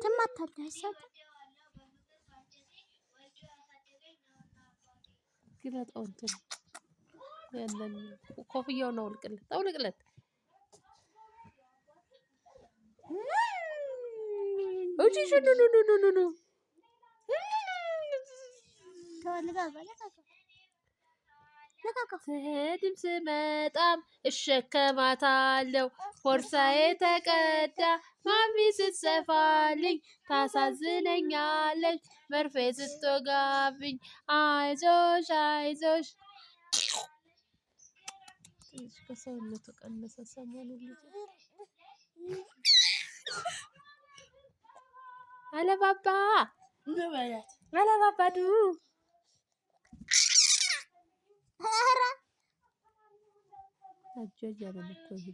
ትማታለህ። ግለጠው እንትን ያንን ኮፍያውን አውልቅለት፣ አውልቅለት። ስሄድም ስመጣም እሸከማታለሁ። ቦርሳዬ ተቀዳ ማሚ ስትሰፋልኝ ታሳዝነኛለች። መርፌ ስትወጋብኝ አይዞሽ አይዞሽ። ትንሽ ከሰውነቱ ቀነሰ ሰሞኑን ልጅ አለባባ አለባባ ዱ አጃ እያለ ነው እኮ ይሄ።